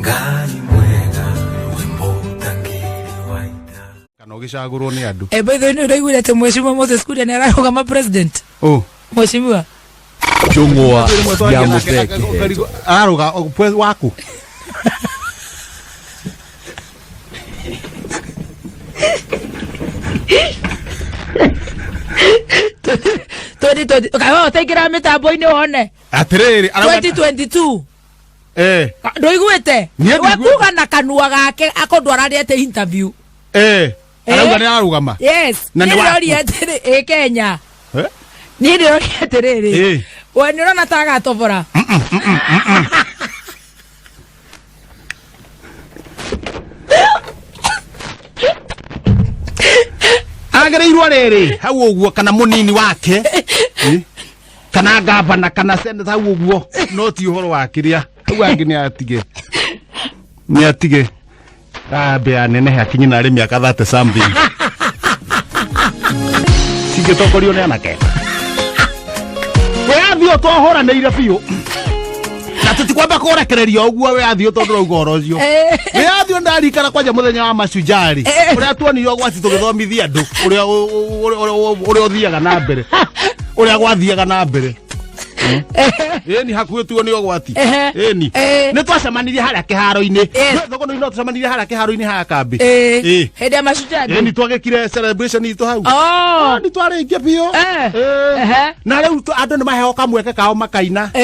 Ngai mwega wimbo ũtangĩrĩ wa ita. Kana ũgĩcagũrwo nĩ andũ. Eh, by the way, nĩ ũraiguire atĩ mheshimiwa Moses Kuria nĩ ararũgama president? Oh. Mheshimiwa. Njũng'wa ya Mũthee Kĩhenjo. Ararũga waku. 2020 kawa ũtaingĩra mĩtambo-inĩ wone. Atĩrĩrĩ, arauga 2022. Eh. Ndũiguĩte? Niĩ ndiguĩte. We kuga na kanua gake akondwo ararĩte interview. Eh. Arauga Eh? nĩ ararũgama. Yes. Na nĩ Niĩ waku. ndĩroria atĩrĩ, ĩ Kenya. Eh? Niĩ ndĩroria atĩrĩrĩ. Eh. We nĩ ũrona ta agatobora? Agĩrĩirwo rĩrĩ hau ũguo kana mũnini wake. Eh? Kana gavana kana senator hau ũguo no ti ũhoro wa kĩrĩa hau angĩ nĩ atige nĩ atige ambe anenehe akinye narĩ mĩaka 30 something cingĩtongorio nĩ anake wĩyathi ũyũ twahũranĩire biũ na tũtikwamba kũrekereria ũguo wĩyathi ũyũ tondũ ũrauga ũhoro ũcio wĩyathi ũyũ ndarikana kwanja mũthenya wa mashujaa-rĩ ũrĩa tuonire ũgwati tũgĩthomithia andũ ũrĩa ũrĩa ũthiaga na mbere ũrĩa gwathiaga na mbere ĩni hakuhĩ tuo nĩ ũgwati ĩni nĩ twacemanirie harĩa kĩharo-inĩ thoko no tũcemanirie harĩa kĩharo-inĩ haha kambĩ. Ĩ. Hĩndĩ ya mashujaa ĩni twagĩkire celebration itũ hau. Oh. Nĩ twarĩkia biũ. Ehe. Na rĩu andũ nĩ maheo kamweke kao makaina. Ĩ.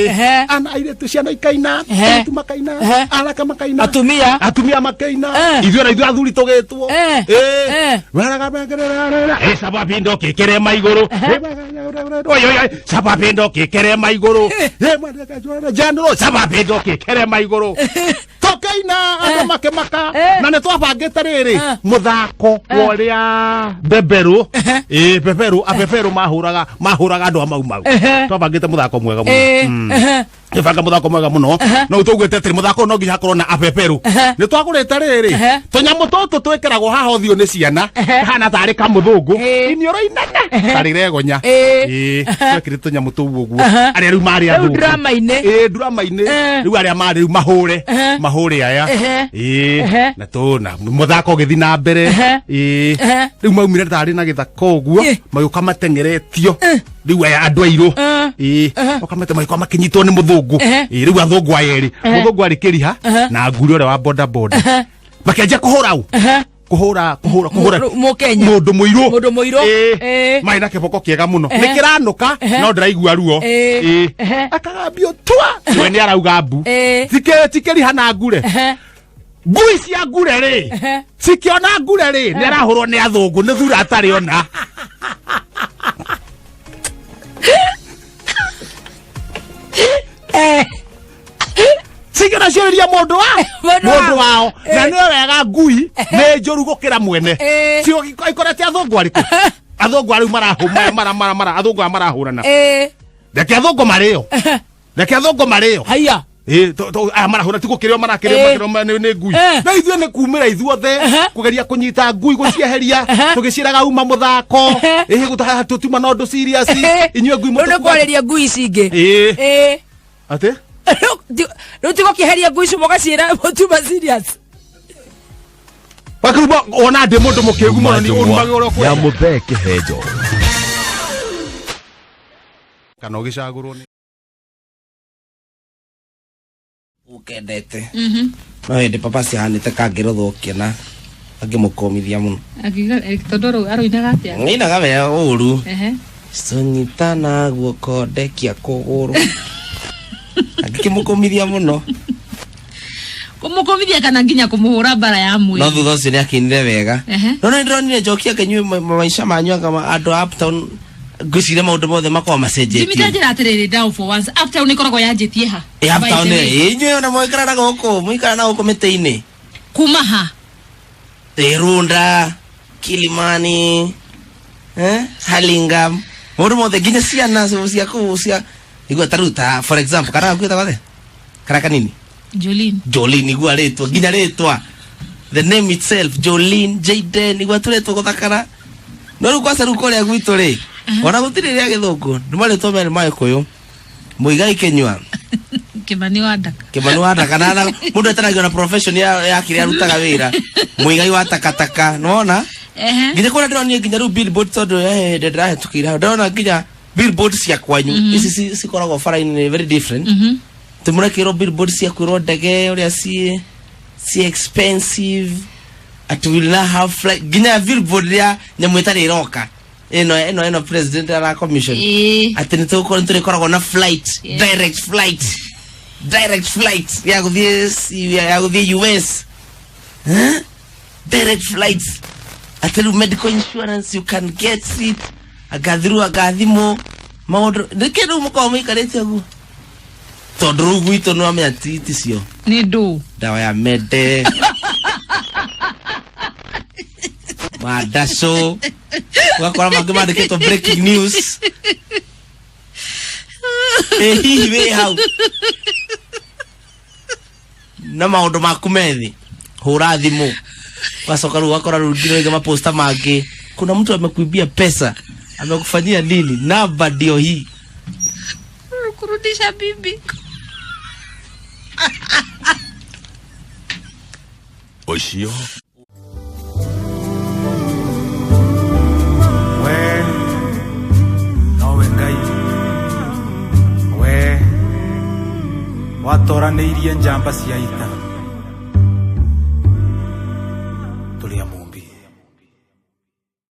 Ehe. Ana airĩtu ciana ikaina, Ehe. airĩtu makaina, Ehe. anake makaina, Atumia. atumia makaina, Eh. ithuĩ na ithuĩ athuri tũgĩtwo. Eh. Ĩ. Eh. Weraga megerera, ĩ sababindo kĩkerema igũrũ. Ĩ, oi, oi, oi, sababindo kĩkerema igũrũ. Ĩ, mwanake, general, sababindo kĩkerema igũrũ. Tũkĩina andũ makĩmaka Eh. na nĩ twabangĩte rĩrĩ Eh. mũthako wa ũrĩa beberũ ĩ beberũ abeberũ mahũraga mahũraga andũ a mau mau. Ehe. Twabangĩte mũthako mwega mũno. Eh. Ehe. Gĩbanga mũthako mwega mũno no tũugĩte atĩrĩ mũthako ũyũ no nginya hakorwo na abeberũ. Ehe. Nĩ twagũrĩte rĩrĩ Ehe. tũnyamũ tũtũ twĩkĩragwo haha ũthiũ nĩ ciana Ehe. hana tarĩ kamũthũngũ Ĩ. iniũrũ inene Ehe. tarĩ regonya. Ĩ. Ĩ, twekĩrĩte tũnyamũ tũu ũguo Ehe. arĩa rĩu marĩ Rĩu athũngũ drama-inĩ. Ĩ, drama-inĩ Eh. rĩu arĩa marĩ rĩu mahũre Ehe. mahũre aya. Ehe. Ĩ, Ehe. na tũna mũthako ũgĩthiĩ na mbere. Ehe. Ĩ, Ehe. rĩu maumire tarĩ na gĩthaka ũguo Ĩ. magĩũka mateng'eretio rĩu aya andũ airũ. Eh. Ĩ, oka mate magĩkorwo makĩnyitwo nĩ mũthũngũ. Ehe. Ĩ, rĩu athũngũ aya erĩ mũthũngũ arĩ kĩriha na nguri ũrĩa wa boda boda makĩanjia kũhũra ũ Ehe. kũhũra kũhũra kũhũra Mũkenya. mũndũ mũirũ Mũndũ mũirũ. Ĩ, Ĩ. marĩ na kĩboko kĩega mũno Ehe. nĩ kĩranũka Ehe. no ndĩraigua ruo. Ĩ. Ĩ. Ehe. Akagambio tua we nĩ arauga mbu. Ĩ. Tikĩriha na ngure Ehe. ngui cia ngure rĩ Ehe. cikiona ngure rĩ nĩ arahũrwo nĩ athũngũ nĩ thura atarĩ ona. Eh. Cikiona ciĩrĩria mũndũ wa Mũndũ mũndũ wao. wao na Eh. nĩ wega ngui nĩ njũru gũkĩra mwene. Eh. Ikorete athũngũ arĩkũ athũngũ arĩu marahũma mara mara mara athũngũ aya marahũrana. Eh. Reke athũngũ marĩo reke athũngũ marĩo. Haiya. Ĩ, aya marahũra ti gũkĩrĩo marakĩrĩo Eh. makĩrĩo nĩ ngui. Eh. Na ithuĩ nĩ kumĩra ithuothe Ehe. kũgeria kũnyita ngui gũcieheria Ehe. tũgĩciĩraga uma mũthako Ehe. ĩhĩ gũtaha tũtiuma na ũndũ serious Ehe. inyuĩ ngui Rĩu nĩ mũtũkuaga- kwarĩria ngui ici ingĩ. Ĩ. Ĩ. Atĩ? Rĩu ti gũkĩeheria ngui icio mũgaciĩra mũtiuma serious. Wakiuma ona ndĩ mũndũ mũkĩgu mũno nĩ ũrumage ũrĩa ya ũkwenda. Mũthee Kĩhenjo. Kana ũgĩcagũrwo nĩ Ukendete no hĩndĩ papa ciahanĩte kangĩrũthũkia na angĩmũkũmithia mũno. Akiuga tondũ rĩu aroinaga atĩa? Ng'inaga wega ũru. Ehe. Cũnyitana guoko ndekia kũgũrũ angĩkĩmũkũmithia mũno. Kũmũkũmithia kana nginya kũmũhũra mbara ya No mwĩrĩ? thutha ũcio nĩ akinire wega. Ehe. No nĩ ndĩronire njoki akĩnyue maica manyu anga andũ a uptown ngwĩciria maũndũ mothe makoragwo Jimmy macenjetie. tanjĩra atĩrĩrĩ down for once uptown ĩkoragwo yanjĩtie ha? Ĩ, uptown By the way. ĩ inyuĩ ona mũikaraga gũkũ mũikaraga na gũkũ mĩtĩ-inĩ. Kuma ha? Ĩ, Runda, Kilimani, eh, Hurlingham, maũndũ mothe nginya ciana cia kũu cia igua ta rĩu ta for example kana gakuĩta gothe kana kanini Jolene. Jolene igua rĩtwa nginya rĩtwa the name itself Jolene Jaden igua tũretwo gũthakara no rĩu kwaca rĩu kũrĩa gwitũ rĩ ona gũtirĩ rĩa gĩthũngũ nĩ marĩtwa merĩ ma gĩkũyũ Mũigai Kĩnyua. Kimani wa Ndaka. Kimani wa Ndaka na mundu etanagio na profession ya kiria arutaga wira muigai wa takataka nona Ehe. nginya kũrĩa ndĩronire nginya rĩu billboard tondũ hĩndĩ ndĩrahĩtũkĩire hau ndĩrona nginya billboard cia kwanyu ici cikoragwo bara-inĩ nĩ very different. Tũmũrekĩrwo billboard cia kwĩrwo ndege ũrĩa ci expensive, at will not have flight, nginya billboard ya nyamũ ĩtarĩ ĩroka ĩno president ara commission atĩ nĩ tũgũkorwo nĩ tũrĩkoragwo na flight, direct flight ya gũthiĩ US. Huh? Direct flights, atĩ rĩu medical insurance you can get it, agathiru agathimwo maũndũ nĩkĩ rĩu mũkoragwo mũikarĩte ũguo tondũ rĩu gwitũ nĩ wamenya ti cio. Nĩ ndũ. Ndawa ya mende mandacũ ũgakora mangĩ mandĩkĩtwo breaking news. Ĩ hihi wĩ hau na maũndũ maku methi hũra thimũ ũgacoka rĩu ũgakora rĩu nginya rĩngĩ maposta mangĩ, kuna mtu amekuibia pesa, amekufanyia nini, namba ndio hii. Kurudisha bibi. Ũcio. We nowe Ngai, we watoranĩirie njamba cia ita.